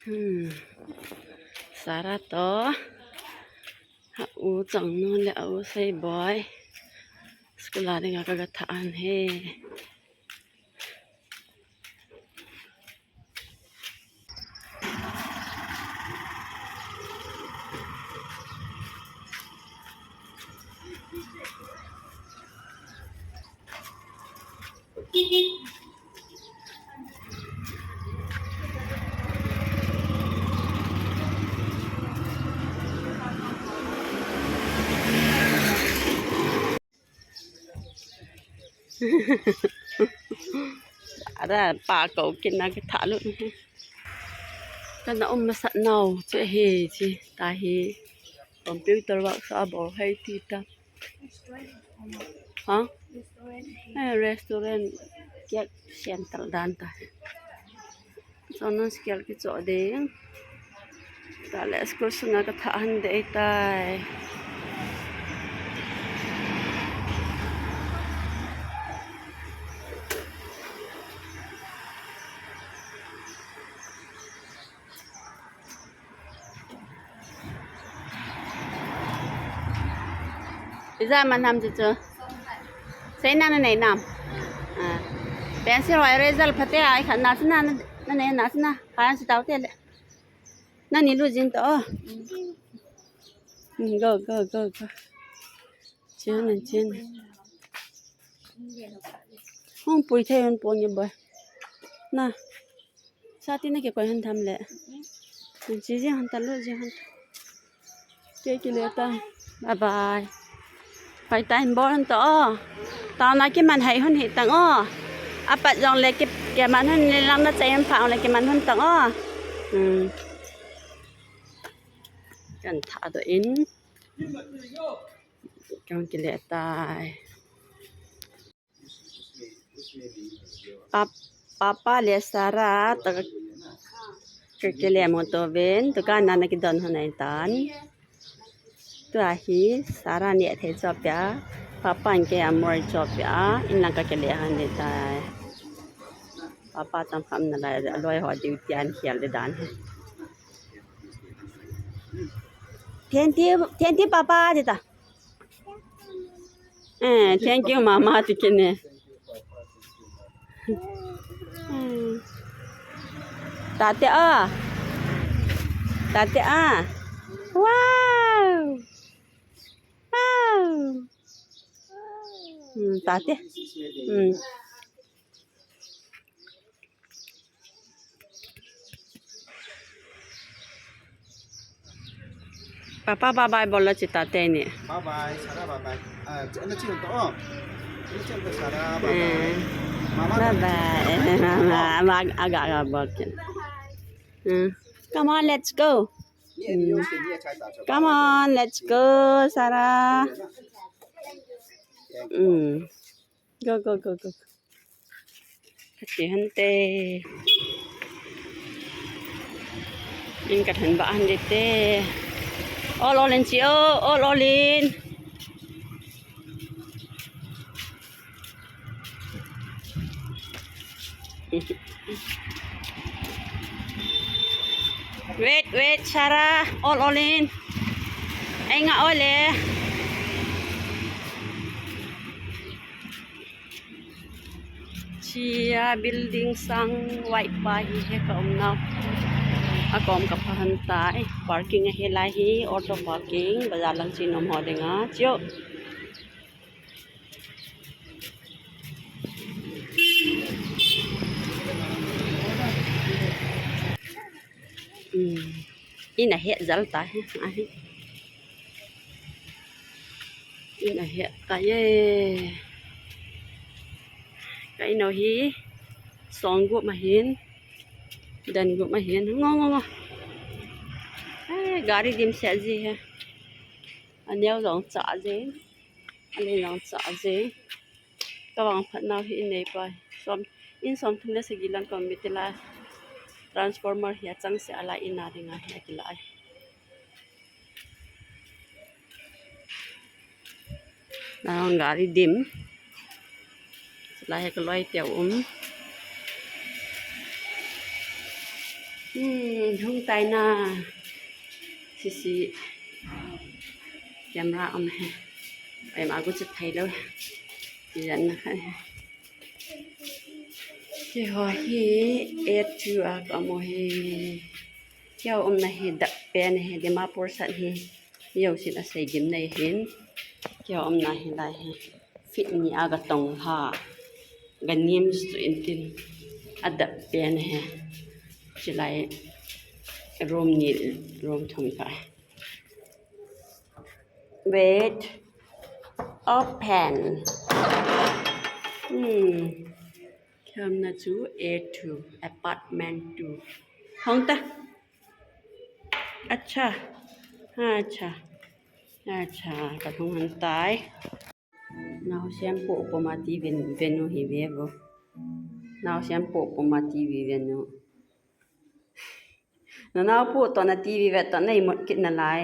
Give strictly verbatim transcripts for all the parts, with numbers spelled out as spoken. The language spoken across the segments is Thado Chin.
Hmm. Sara to. A u changnu le a u Seiboi. School a dinga kaga thah ahi. Ada pa ko kin na ka tha lu. Kana um masat nau che he chi ta hi. Computer workshop a bol hai ti ta. Ha? Eh, restaurant cake center dan ta. Chon nung scale kichoh ding. Tale school sunga ka thah han dei tai. Ija man ham chu chu. Sei na na nei nam. Ah. Pencil ho eraser phate ai khat na chu na na nei na chu na. Khan si tau te le. Nani lu jin to. Mm, go, go, go, go. Chen, chen. Hung pui thei hon pon ye boy. Na. Sa ti na ke koi han tham le. Chi jing han ta lu jing han ta. Ke ki le ta. Bye bye. Pai ta in bol hon to o. Tao na ki man hai hon hi tang o. Apat jong le ki, ki man hon le lang na chai hon pha le ki man hon tang o. Hmm. Kan tha do in. Kan ki le tai. Pap-, Papa le Sara, ta ka, ka kile mo to ven, to ka nana ki don hon ai tan. Tua hi Sara ni thei chop ya, Papa in ke amor chop ya, in lang ka kile han de tai. Papa cham kham na lai, loi ho duty an khial de dan hai. Thank you, thank you, Papa, de ta. Eh, thank you, Mama, ti kine. Hmm. Tate a. Tate a. Wow. Wow. Hmm, tate. Hmm. Papa bye bye bol lo chita te ni. Bye bye, Sara bye bye. Ah, ch-, na chin to, oh. Na chin to, Sara bye bye. Eh. Mama bye bye. Mama, aga, aga bol kin. Hmm. Come on, let's go. Hmm. Come on, let's go, Sara. Hmm. Go, go, go, go. Kati hante. In ka than ba han de te. Ol ol in chi o, ol ol in. Wait, wait, Sara. Ol ol in. Ai nga ol e. Chia building sang white pa hi he ka um nau. A kom ka pha han tai. Parking a he lai hi auto parking. Bazar lang chi nom ho dinga. Chiu. Hmm. In a he jal ta he. A he. In a he ta ye. Ka in o hi. Song gup ma hin. Dan gup ma hin. Ngo, ngo, ngo. Eh, gari dim se ji he. A neo jong cha ji. A le jong cha ji. Ka vang phat nau hi in nei pai. Som, in som thum le sagi lang kom mi te la. Transformer hi a chang se a la in a ding a hi a ki la ai. Nang gari dim. Lai he ka loi te um. Hmm, hung tai na. Sisi. Camera um he. Em agu chu thei lo. Yan na kha he. Keiho hi A two a ka um u hi. Keiho umna hi dap pen hi, Dimapur sat hi. Mi jousen asei gim nei hin. Keiho umna hi lai hi. Feet ni a ga tong lha. Ga nem chu intin. Adap pen hi. Chulai room ni, room thum ka. Wait. Open. Hmm. Keiho umna chu A two, apartment two. Hung ta. Acha. Acha. Acha. Ka hung hung tai. Naosen po po ma T V ve nu hi ve vo. Naosen po po ma T V ve nu. Nanao po to na T V ve to na imut kit na lai.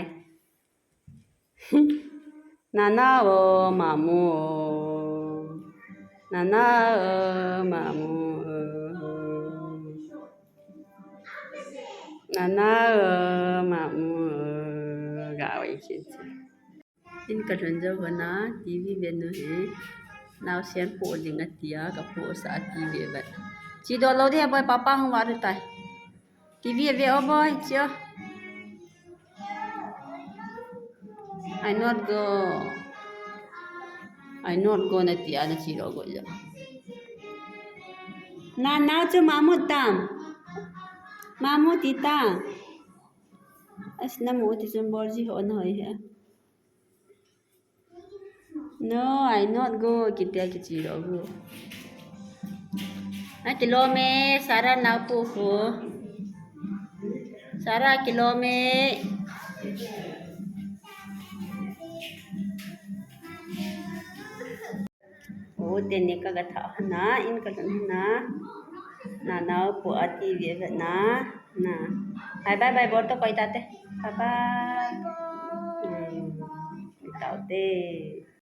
Nanao o mamu o. Nanao o mamu o. Nanao o mamu o. Ga wei kit. In ka lhun jou hon a, T V ve nu hi. Naosen po ding ati a, ka po sa a T V ve. Chi do lo de boy, papa hung va ru tai. T V ve o boy, chi o. I not go. I not go na ti a na chi lo go jo. Na nao chu mamu tam. Mamu ti ta. As na mu ti chun bol ji ho na hoi he. No, I not go. Kitia kichi lo go. Na kilom e, Sarah nao po ko. Sarah kilom e. O, teni ka ga tha hana, in ka lhun hana. Na nao po a T V ve na. Na. Hai bye bye bol to koi ta te. Bye bye. Hmm. Tao te.